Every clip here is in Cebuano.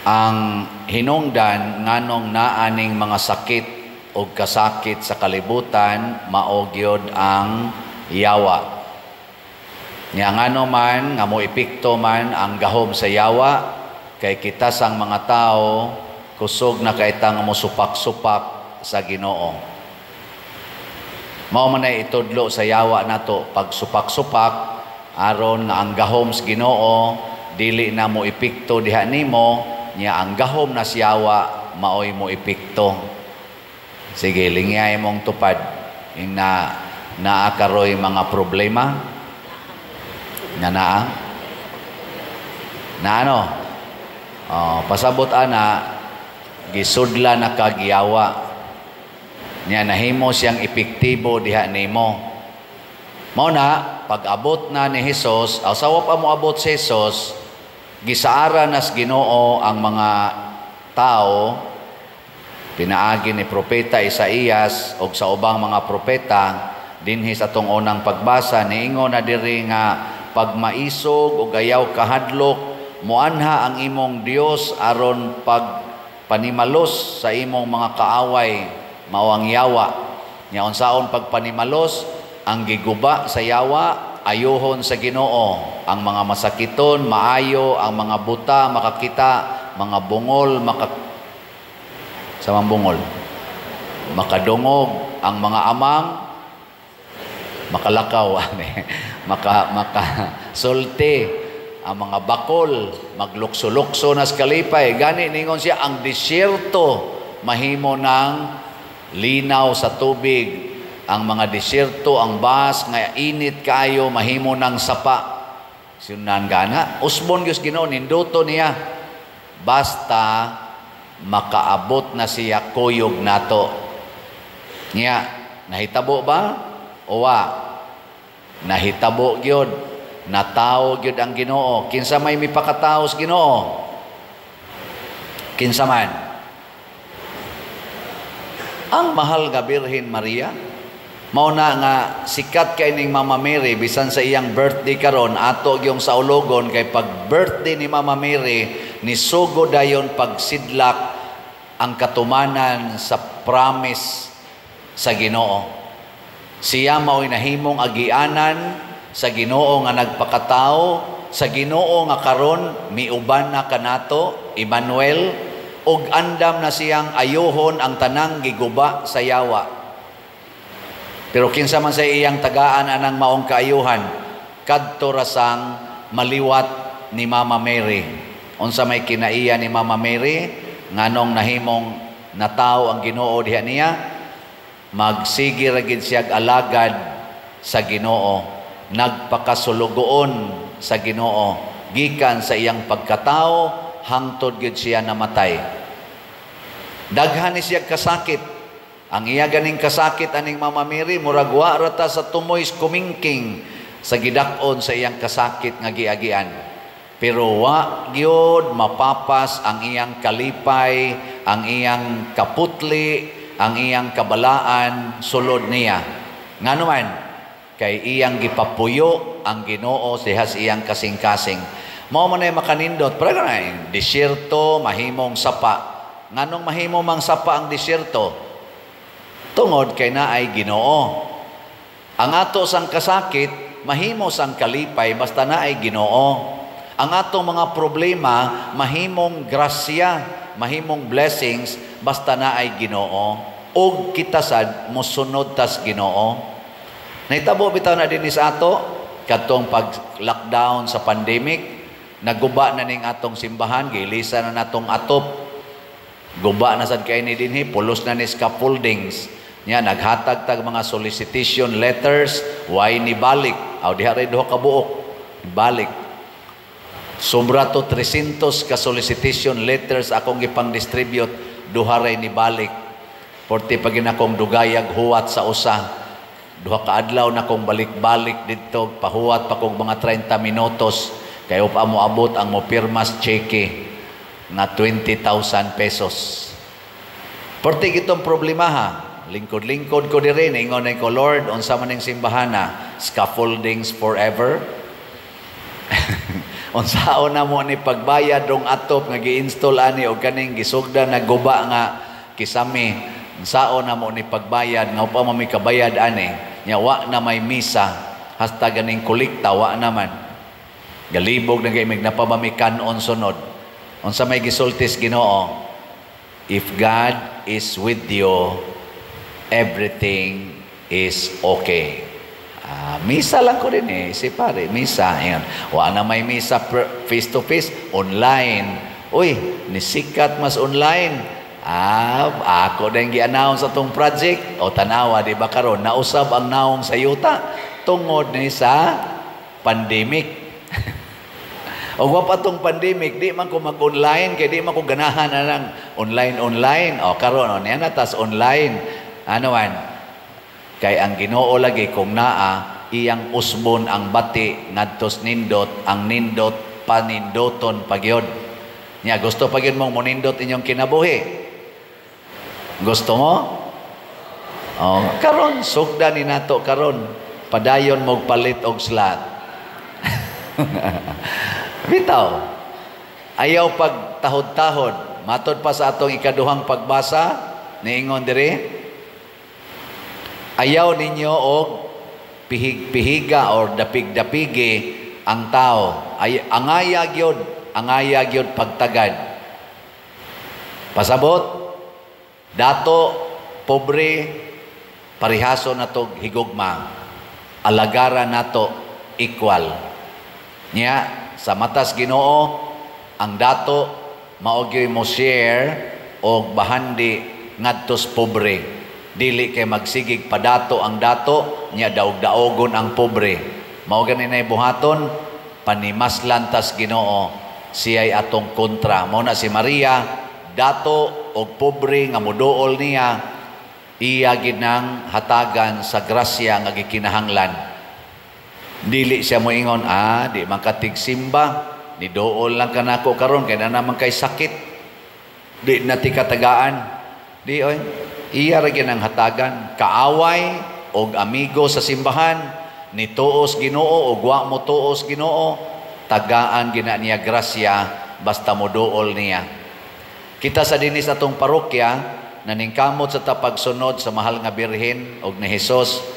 Ang hinungdan nganong naa ning mga sakit o kasakit sa kalibutan, mao gyud ang yawa. Nya ngano man nga mo epekto man ang gahom sa yawa, kay kita sang mga tao kusog na kay ta nga mosupak-supak sa Ginoo. Mao man ay itudlo sa yawa nato pagsupak-supak aron nga ang gahom sa Ginoo dili na mo epekto diha nimo, nya ang gahom na sa yawa maoy mo epekto. Sige, lingyay mong tupad ing na naa karoy mga problema nga naa na ano, oh, pasabot ana, gisudla na kag yawa nya nahimo siyang epektibo diha nimo. Mao na pag-abot na ni Hesus, asawa pa mo abot si Hesus, gisaara nas Ginoo ang mga tao pinaagi ni Propeta Isaías og sa ubang mga propeta. Dinhi sa atong unang pagbasa, niingon na diri nga pagmaisog ug ayaw kahadlok, muanha ang imong Dios aron pag panimalos sa imong mga kaaway, mao ang yawa. Nya unsaon pagpanimalos? Ang giguba sa yawa ayuhon sa Ginoo, ang mga masakiton maayo, ang mga buta makakita, mga bungol maka sa mga bungol makadungog, ang mga amang makalakaw, maka maka sulti, ang mga bakol maglukso-lukso nas kalipay. Gani ningon siya, ang disyerto mahimo ng linaw sa tubig, ang mga disyerto, ang bas nga init kaayo, mahimo ng sapa. Sinunan gana usbon gyud Ginoo, ninduto niya basta makaabot na siya kuyog nato. Nya nahitabo ba o wa? Nahitabo gyud, natawo gyud ang Ginoo. Kinsa may mipakatawo sa Ginoo? Kinsa man? Ang mahal nga Birhen Maria. Mao na nga sikat kay ning Mama Mary. Bisan sa iyang birthday karon, ato gyung saulogon, kay pag birthday ni Mama Mary, nisugo dayon pagsidlak ang katumanan sa promise sa Ginoo. Siya mao'y nahimong agianan sa Ginoo nga nagpakatao, sa Ginoo nga karon miuban na kanato, Emmanuel, ug andam na siyang ayuhon ang tanang giguba sa yawa. Pero kinsa man sa iyang tagaan anang maong kaayuhan? Kadto ra sang maliwat ni Mama Mary. Unsa may kinaiya ni Mama Mary nganong nahimong natawo ang Ginoo diha niya? Magsige ra gid siyag alagad sa Ginoo, nagpakasulugoon sa Ginoo gikan sa iyang pagkatao hangtod gid siya namatay. Daghan ni siya kasakit. Ang iya ganing kasakit aning Mama Mary, murag wa ra ta sa tumoy kumingking sa gidak-on sa iyang kasakit nga giagian. Pero wa gyud mapapas ang iyang kalipay, ang iyang kaputli, ang iyang kabalaan sulod niya. Ngano man? Kay iyang gipapuyo ang Ginoo diha sa iyang kasing-kasing. Mao man ay makanindot, pero na disyerto mahimong sapa. Nganong mahimo mang sapa ang disyerto? Tungod kay naay Ginoo. Ang ato sang kasakit mahimo sang kalipay basta naay Ginoo. Ang atong mga problema mahimong grasya, mahimong blessings basta naay Ginoo. Og kita sad mosunod tas Ginoo. Nahitabo bitaw na dinhi sa ato kadtong pag-lockdown sa pandemic, naguba na ning atong simbahan, giilisa na natong atop. Guba na sad kay ni dinhi, pulos na ni scaffoldings. Nya naghatag tag mga solicitation letters, why ni balik? Aw diha ray duha ka buok, balik. Sobra to 300 ka solicitation letters akong gipang-distribute, duha ray ni balik. Porte pag akong dugayag huwat sa usa. Duha ka adlaw na kong balik-balik didto, pahuwat pa kong mga 30 minutos kay pa mo abot ang mo pirmas cheque nga 20,000 pesos. Porte gitong problema ha. Lingkod-lingkod ko diri, ningon ko, "Lord, unsa man ning simbahana, scaffoldings forever?" Unsaon na mo ni pagbayad rong atop nga gi-install ani og kaning gisugda na guba nga kisame? Unsaon na mo ni pagbayad nga pa mi kabayad ani? Nya wa na may misa hasta ganing kolekta, wa naman. Galibog na kay mig na pa ba mi kanon sunod. Unsa may gisultis Ginoo? If God is with you, everything is okay. Ah, misa lang ko din eh. Si pare, misa. Ayan. Wa na may misa face to face, online. Uy, nisikat mas online. Ah, ako din gi-announce atong project. O tanawa, di ba karon nausab ang naong sa yuta tungod ni sa pandemic. O wa pa tong pandemic, di man ko mag-online kay di man ko ganahan na lang online online. O karon o niya na tas online. Ano man? Kay ang Ginoo lagi kung naa, iyang usbon ang bati ngadtos nindot, ang nindot panindoton pagyod. Nya gusto pagyod mong monindot inyong kinabuhi. Gusto mo? Oh, karon sugda ni nato karon. Padayon mog palit og slot. Bitaw. Ayaw pag tahod-tahod. Matod pa sa atong ikaduhang pagbasa, niingon diri, ayaw ninyo og pihig-pihiga or dapig-dapigi ang tao. Ay, angaya gyud pagtagad. Pasabot, dato, pobre, parihaso nato higugma. Alagara nato equal. Nya sa matas Ginoo, ang dato mao gyud mo share og bahandi ngadtos pobre. Dili kay magsigig padato ang dato, nya daog-daogon ang pobre. Mao gani nay buhaton, panimaslan tas Ginoo, siya'y atong kontra. Mao na si Maria, dato og pobre nga moduol niya, iya ginang hatagan sa grasya nga gikinahanglan. Dili siya moingon, ah, di man katigsimba, ni duol lang kanako karon kay na naman kay sakit. Di na ti katagaan. Di oy, iya ra gyud ang hatagan. Kaaway og amigo sa simbahan, ni tuos Ginoo og wa mo tuos Ginoo, tagaan gina niya grasya basta moduol niya. Kita sa dinis atong parokya, naningkamot sa tapagsunod sa mahal nga Birhen og ni Hesus.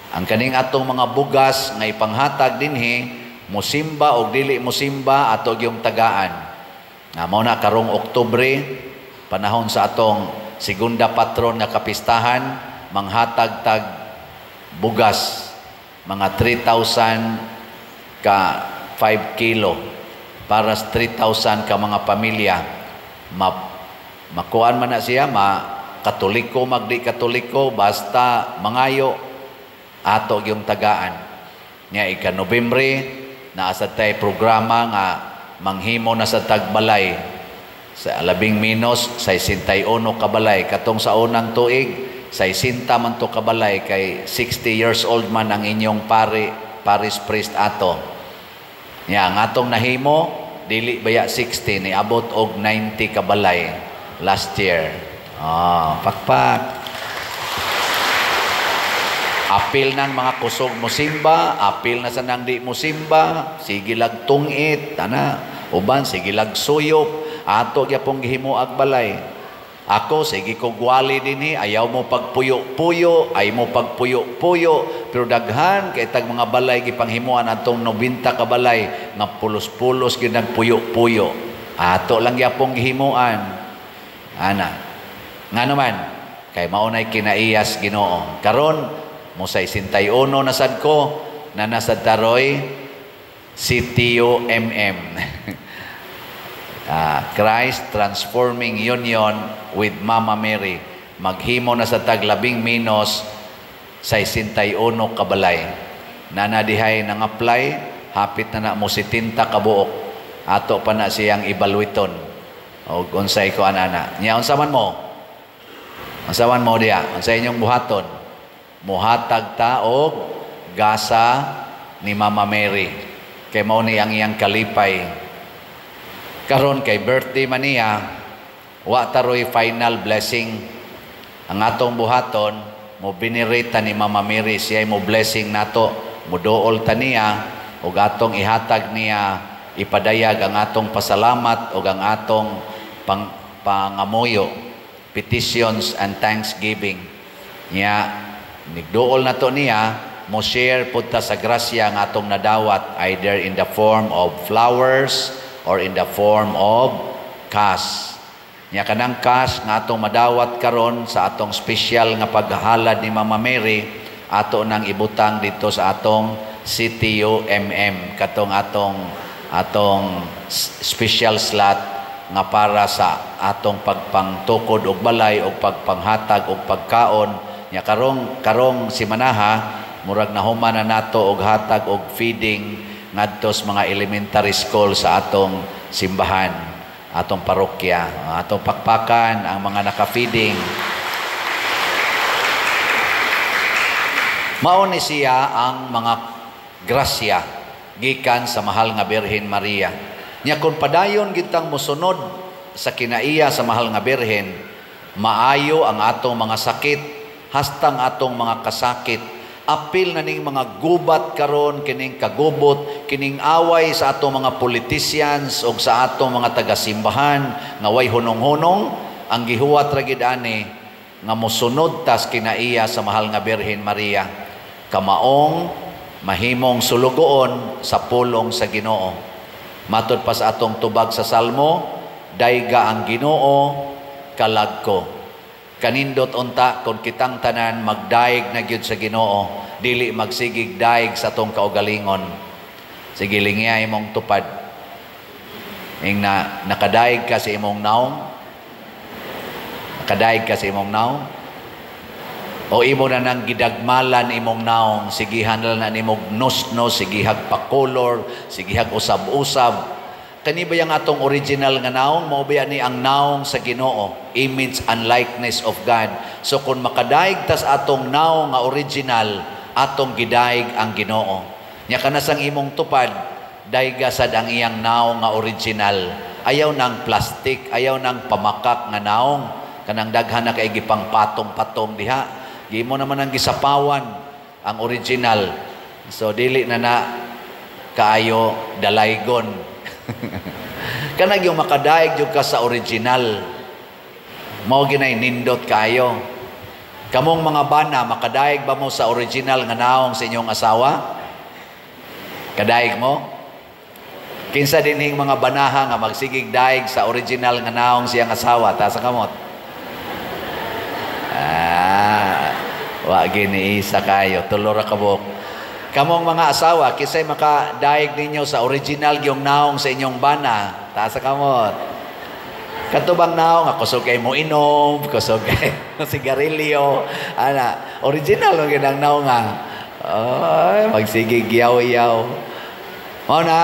Ang kaning atong mga bugas nga ipanghatag dinhi, musimba og dili musimba, ato gyung tagaan. Nga mao na karong Oktubre, panahon sa atong segunda patron nga kapistahan, manghatag tag bugas mga 3,000 ka 5 kilo para sa 3,000 ka mga pamilya. Makuan man na siya, ma Katoliko magdi Katoliko, basta mangayo, ato gyung tagaan. Nya ika Nobyembre, naa sa tay programa nga manghimo na sa tagbalay sa labing menos 61 kabalay. Katong sa unang tuig 60 man to kabalay kay 60 years old man ang inyong pare, parish priest ato. Nya ang atong nahimo dili baya 60, niabot og 90 kabalay last year. Ah, pakpak. Apil ng mga kusog musimba, apil na sa nang di musimba, sige lag tungit, ana, uban sige lag suyop, ato gyapong gihimo ag balay. Ako sige ko gwali dinhi, ayaw mo pagpuyo-puyo, ay mo pagpuyo-puyo, pero daghan kay tag mga balay gipanghimuan atong 90 ka balay nga pulos-pulos gyud nagpuyo-puyo. Ato lang gyapong gihimuan. Ana. Ngano man kay mao nay kinaiyas Ginoo. Karon mo 61 na sad ko na nasad taroy CTUMM. Christ Transforming Union with Mama Mary. Maghimo na sa tag labing menos 61 kabalay. Nana dihay nang apply, hapit na na mo 70 kabuok. Ato pa na siyang evaluaton. O unsay ko anana. Nya unsa man mo? Unsa man mo diha? Unsa inyong buhaton? Muhatag ta og gasa ni Mama Mary. Kay mao ni ang iyang kalipay. Karon kay birthday man niya, wa taroy final blessing. Ang atong buhaton, mo venerate ta ni Mama Mary, siya mo blessing nato, mo duol ta niya ug atong ihatag niya Ipadayag ang atong pasalamat o ang atong pangamuyo, petitions and thanksgiving. Nya nigduol na to niya, mo share pud ta sa grasya nga atong nadawat, either in the form of flowers or in the form of cash. Nya kanang cash nga atong madawat karon sa atong special nga paghalad ni Mama Mary, ato nang ibutang dito sa atong CTUMM, katong atong atong special slot nga para sa atong pagpangtukod og balay og pagpanghatag og pagkaon. Nya karong karong simanaha, murag nahuman na nato og hatag og feeding ngadto sa mga elementary school sa atong simbahan, atong parokya. Atong pakpakan ang mga naka-feeding. Mao ni siya ang mga grasya gikan sa mahal nga Birhen Maria. Nya kung padayon gitang mosunod sa kinaiya sa mahal nga Birhen, maayo ang atong mga sakit, hastang atong mga kasakit. Apil na ning mga gubat karon, kining kagubot, kining away sa atong mga politicians o sa atong mga tagasimbahan nga way hunong-hunong, ang gihuwat ra gid ani nga mosunod tas kinaiya sa mahal nga Birhen Maria. Kamaong mahimong sulugoon sa pulong sa Ginoo. Matod pa sa atong tubag sa Salmo, dayga ang Ginoo, kalag ko. Kanindot unta kung kitang tanan magdaig na gyud sa Ginoo, dili magsigig daig sa atong kaugalingon. Sige, lingya imong tupad. Ing na nakadaig ka sa imong naong, nakadaig ka sa imong naong, o imo na nang gidagmalan imong naong, sigihan na nimog nos-nos, sigihag pa-color, sigihag usab-usab. Kani ba yung atong original nga naong? Mao ba ni ang naong sa Ginoo, image and likeness of God. So kung makadaig tas atong naong nga original, atong gidaig ang Ginoo. Nya kanasang imong tupad, daiga sad ang iyang naong nga original. Ayaw nang plastic, ayaw nang pamakak nga naong. Kanang daghan na kay gipang patong-patong diha. Gimo naman ang gisapawan ang original. So dili na na kaayo dalaygon. Kanag yung makadaig jud ka sa original, mao ginay nindot kaayo. Kamong mga bana, makadaig ba mo sa original nga naong sa inyong asawa? Kadaig mo? Kinsa dinhing mga banaha nga magsigig daig sa original nga naong siyang asawa? Taas ang kamot. Ah, wa gini isa kayo, tulo ra kabuk. Kamong mga asawa, kisay makadaig ninyo sa original yung naong sa inyong bana? Taas sa kamot. Katubang naong, kusog kay mo inom, kusog kay sigarilyo. Ana, original ang ginang naong nga. Ay, magsigig yaw-yaw. Mao na,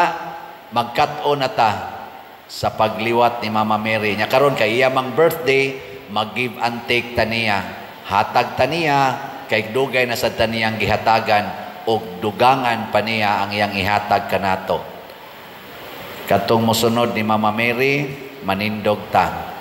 magkat-o na ta sa pagliwat ni Mama Mary. Nya karon kay iya mang birthday, mag-give and take ta niya. Hatag ta niya, kay dugay na sad ta niyang gihatagan, og dugangan pa niya ang iyang ihatag kanato. Katong mosunod ni Mama Mary, manindog ta.